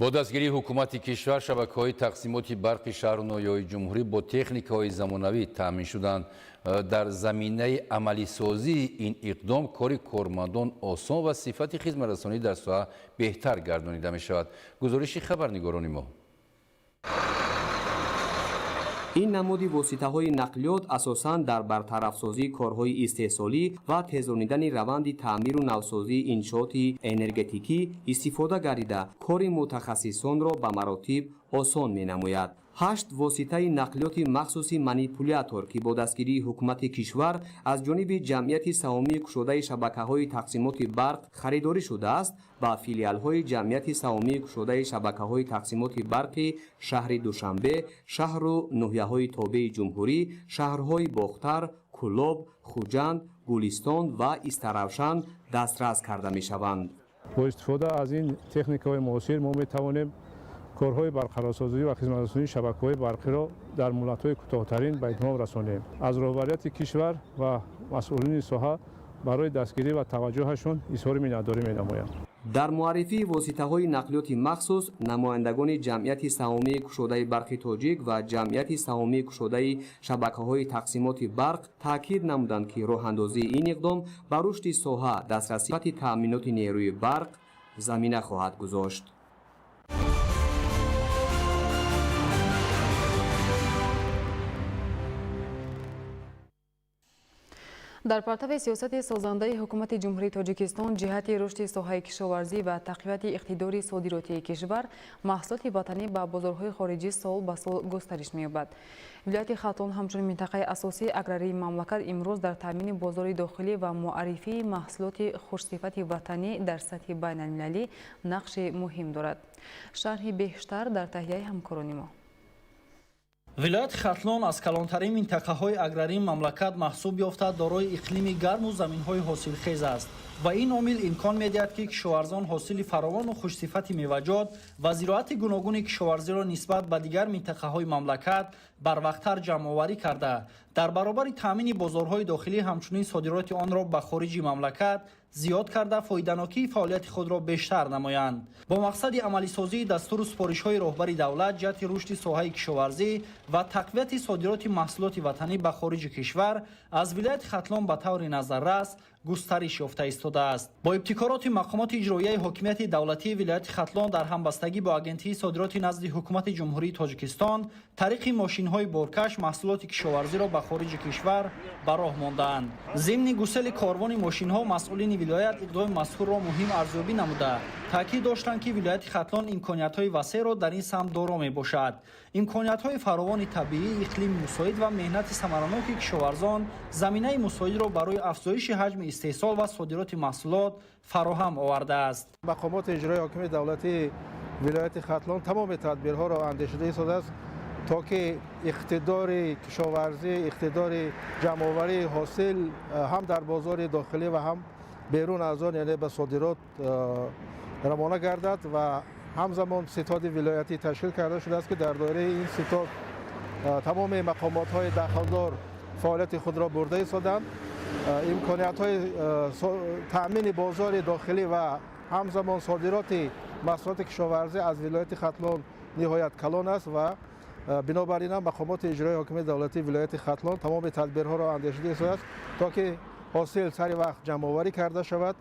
Бо дастгирии ҳукумати кишвар шабакаҳои тақсимоти барқи шаҳру ноҳияҳои ҷумҳурӣ бо техникаҳои замонавӣ таъмин шуданд. Дар заминаи амалисозии ин иқдом кори кормандон осон ва сифати хизматрасонӣ дар соҳа беҳтар гардонида мешавад. Гузориши хабарнигорони мо. Ин намуди воситаҳои нақлиёт асосан дар бартарафсозии корҳои истеҳсолӣ ва тезонидани раванди таъмиру навсозии иншооти энергетикӣ истифода гардида, кори мутахассисонро ба маротиб осон менамояд. 8 воситаи нақлиёти махсуси манипулятор, ки бо дастгирии ҳукумати кишвар аз ҷониби ҷамъияти саҳомии кушодаи шабакаҳои тақсимоти барқ харидорӣ шудааст, ба филиалҳои ҷамъияти саҳомии кушодаи шабакаҳои тақсимоти барқи шаҳри Душанбе, шаҳру ноҳияҳои тобеи ҷумҳурӣ, шаҳрҳои Бохтар, Кӯлоб, Хуҷанд, Гулистон ва Истаравшан дастрас карда мешаванд. Бо истифода аз ин техникаҳои муосир мо метавонем корҳои барқарорсозӣ ва хизматрасонии шабакаҳои барқиро дар муҳлатҳои кӯтоҳтарин ба итмом расонем. Аз роҳбарияти кишвар ва масъулини соҳа барои дастгирӣ ва таваҷҷӯҳашон изҳори миннатдорӣ менамоям. Дар муаррифии воситаҳои нақлиёти махсус намояндагони ҷамъияти саҳомии кушодаи барқи тоҷик ва ҷамъияти саҳомии кушодаи шабакаҳои тақсимоти барқ таъкид намуданд, ки роҳандозии ин иқдом ба рушди соҳа, дастрасии таъминоти нерӯи барқ замина хоҳад гузошт. Дар партави сиёсати созандаи ҳукумати Ҷумҳурии Тоҷикистон ҷиҳати рушди соҳаи кишоварзӣ ва тақвияти иқтидори содиротии кишвар, маҳсулоти ватанӣ ба бозорҳои хориҷӣ сол ба сол густариш меёбад. Вилояти Хатлон ҳамчун минтақаи асосии аграрии мамлакат имрӯз дар таъмини бозори дохилӣ ва муаррифии маҳсулоти хушсифати ватанӣ дар сатҳи байналмилалӣ нақши муҳим дорад. Шарҳи бештар дар таҳияи ҳамкорони мо. Вилояти Хатлон аз калонтарин минтақаҳои аграрии мамлакат маҳсуб ёфта, дорои иқлими гарму заминҳои ҳосилхез аст ва ин омил имкон медиҳад, ки кишоварзон ҳосили фаровону хушсифати меваҷот ва зироати гуногуни кишоварзиро нисбат ба дигар минтақаҳои мамлакат барвақттар ҷамъоварӣ карда, дар баробари таъмини бозорҳои дохилӣ ҳамчунин содироти онро ба хориҷи мамлакат зиёд карда, фоиданокии фаъолияти худро бештар намоянд. Бо мақсади амалисозии дастуру супоришҳои роҳбари давлат ҷиҳати рушди соҳаи кишоварзӣ ва тақвияти содироти маҳсулоти ватанӣ ба хориҷи кишвар аз вилояти Хатлон ба таври назаррас густариш ёфта истодааст. Бо ибтикороти мақомоти иҷроияи ҳокимияти давлатии вилояти Хатлон дар ҳамбастагӣ бо Агентии содироти назди Ҳукумати Ҷумҳурии Тоҷикистон тариқи мошинҳои боркаш маҳсулоти кишоварзиро ба хориҷи кишвар ба роҳ мондаанд. Зимни гусели корвони мошинҳо масъулини вилоят иқдоми мазкурро муҳим арзёбӣ намуда, таъкид доштанд, ки вилояти Хатлон имкониятҳои васеъро дар ин самт доро мебошад. Имкониятҳои фаровони табиӣ, иқлими мусоид ва меҳнати самараноки кишоварзон заминаи мусоидро барои афзоиши ҳаҷми истеҳсол ва содироти маҳсулот фароҳам овардааст. Мақомоти иҷроии ҳокимияти давлатии вилояти Хатлон тамоми тадбирҳоро андешида истодааст, то ки иқтидори кишоварзӣ, иқтидори ҷамъоварии ҳосил ҳам дар бозори дохилӣ ва ҳам берун аз он, яъне ба содирот равона гардад ва ҳамзамон ситоди вилоятӣ ташкил карда шудааст, ки дар доираи ин ситод тамоми мақомотҳои дахлдор фаъолияти худро бурда истоданд. Имкониятҳои таъмини бозори дохилӣ ва ҳамзамон содироти маҳсулоти кишоварзӣ аз вилояти Хатлон ниҳоят калон аст ва бинобар ин ҳам мақомоти иҷроии ҳокимияти давлатии вилояти Хатлон тамоми тадбирҳоро андешида истодааст, то ки ҳосил сари вақт ҷамъоварӣ карда шавад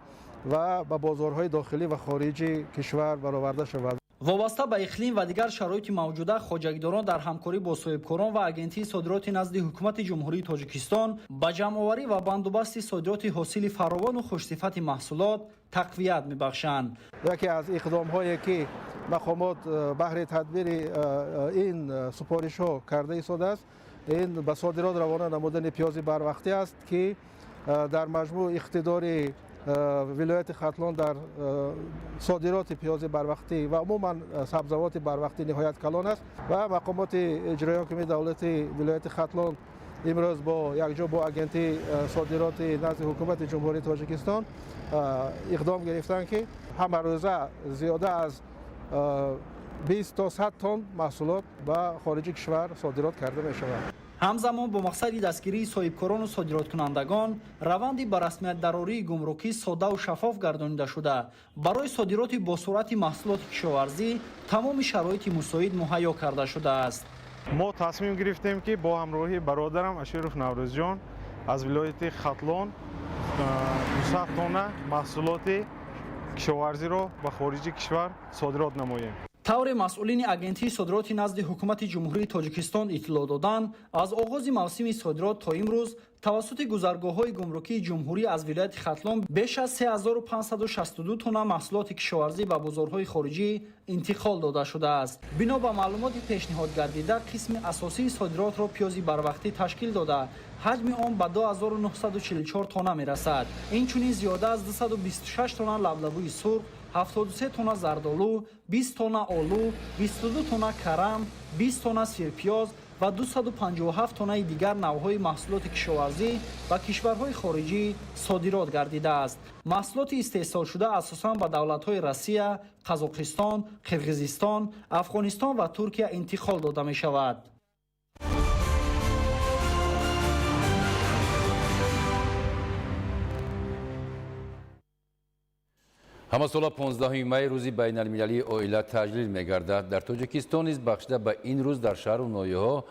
ва ба бозорҳои дохилӣ ва хориҷи кишвар бароварда шавад. Вобаста ба иқлим ва дигар шароити мавҷуда, хоҷагидорон дар ҳамкорӣ бо соҳибкорон ва Агентии содироти назди Ҳукумати Ҷумҳурии Тоҷикистон ба ҷамъоварӣ ва бандубасти содироти ҳосили фаровону хушсифати маҳсулот тақвият мебахшанд. Яке аз иқдомҳое ки мақомот баҳри тадбири ин супоришҳо карда истодааст, ин ба содирот равона намудани пиёзи барвақтӣ аст, ки дар маҷмӯъ иқтидори вилояти Хатлон дар содироти пиёзи барвақтӣ ва умуман сабзавоти барвақтӣ ниҳоят калон аст ва мақомоти иҷроии ҳокимияти давлатии вилояти Хатлон имрӯз бо якҷо бо Агентии содироти назди Ҳукумати Ҷумҳурии Тоҷикистон иқдом гирифтанд, ки ҳамарӯза зиёда аз 20 то 100 тонн маҳсулот ба хориҷи кишвар содирот карда мешавад. Ҳамзамон бо мақсади дастгирии соҳибкорону содироткунандагон раванди ба расмият дарории гумрукӣ соддаву шаффоф гардонида шуда, барои содироти босуръати маҳсулоти кишоварзӣ тамоми шароити мусоид муҳайё карда шудааст. Мо тасмим гирифтем, ки бо ҳамроҳии бародарам Аширов Наврӯзҷон аз вилояти Хатлон 200 тонна маҳсулоти кишоварзиро ба хориҷи кишвар содирот намоем. Тавре масъулини Агентии содироти назди Ҳукумати Ҷумҳурии Тоҷикистон иттилоъ доданд, аз оғози мавсими содирот то имрӯз тавассути гузаргоҳҳои гумрукии ҷумҳурӣ аз вилояти Хатлон беш аз 3562 тонна маҳсулоти кишоварзӣ ба бозорҳои хориҷӣ интиқол дода шудааст. Бино ба маълумоти пешниҳод гардида, қисми асосии содиротро пиёзи барвақтӣ ташкил дода, ҳаҷми он ба 2944 тонна мерасад. Инчунин зиёда аз 226 тонна лаблабӯи сурх, 73 тонна зардолу, 20 тонна олу, 22 тонна карам, 20 тонна сирпиёз ва 257 тоннаи дигар навъҳои маҳсулоти кишоварзӣ ба кишварҳои хориҷӣ содирот гардидааст. Маҳсулоти истеҳсолшуда асосан ба давлатҳои Россия, Қазоқистон, Қирғизистон, Афғонистон ва Туркия интиқол дода мешавад. Ҳамасола 15 май рӯзи байналмилалии оила таҷлил мегардад. Дар Тоҷикистон низ бахшида ба ин рӯз дар шаҳру ноҳияҳо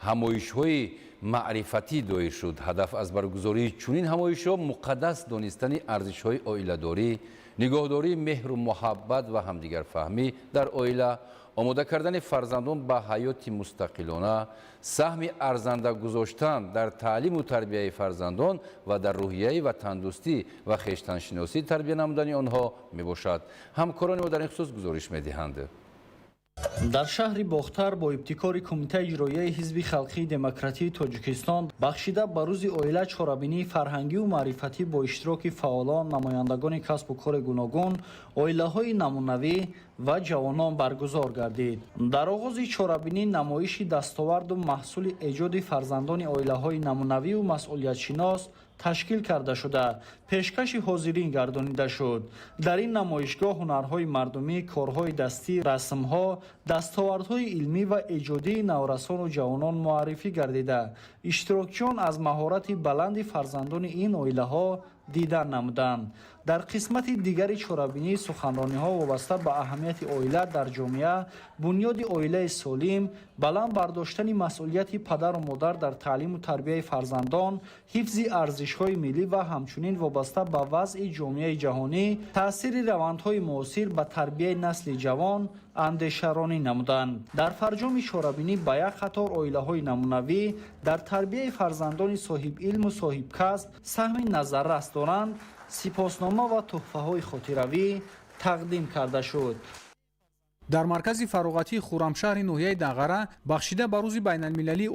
ҳамоишҳои маърифатӣ доир шуд. Ҳадаф аз баргузории чунин ҳамоишҳо муқаддас донистани арзишҳои оиладорӣ, нигоҳдории меҳру муҳаббат ва ҳамдигарфаҳмӣ дар оила, омода кардани фарзандон ба ҳаёти мустақилона, саҳми арзанда гузоштан дар таълиму тарбияи фарзандон ва дар рӯҳияи ватандӯстӣ ва хештаншиносӣ тарбия намудани онҳо мебошад. Ҳамкорони мо дар ин хусус гузориш медиҳанд. Дар шаҳри Бохтар бо ибтикори Кумитаи иҷроияи Ҳизби халқии демократии Тоҷикистон бахшида ба рӯзи оила чорабинии фарҳангию маърифатӣ бо иштироки фаъолон, намояндагони касбу кори гуногун, оилаҳои намунавӣ ва ҷавонон баргузор гардид. Дар оғози чорабинӣ намоиши дастоварду маҳсули эҷоди фарзандони оилаҳои намунавию масъулиятшинос ташкил карда шуда, пешкаши ҳозирин гардонида шуд. Дар ин намоишгоҳ ҳунарҳои мардумӣ, корҳои дастӣ, расмҳо, дастовардҳои илмӣ ва эҷодии наврасону ҷавонон муаррифӣ гардида, иштирокчиён аз маҳорати баланди фарзандони ин оилаҳо Дидан намуданд. Дар қисмати дигари чорабинӣ суханрониҳо вобаста ба аҳамияти оила дар ҷомеа, бунёди оилаи солим, баланд бардоштани масъулияти падару модар дар таълиму тарбияи фарзандон, ҳифзи арзишҳои миллӣ ва ҳамчунин вобаста ба вазъи ҷомеаи ҷаҳонӣ, таъсири равандҳои муосир ба тарбияи насли ҷавон андешаронӣ намуданд. Дар фарҷоми чорабинӣ ба як қатор оилаҳои намунавӣ дар тарбияи фарзандони соҳибилму соҳибкасб саҳми назаррас доранд, сипоснома ва тӯҳфаҳои хотиравӣ тақдим карда шуд. Дар маркази фароғатии Хуррамшаҳри ноҳияи Данғара бахшида ба рӯзи байналмилалии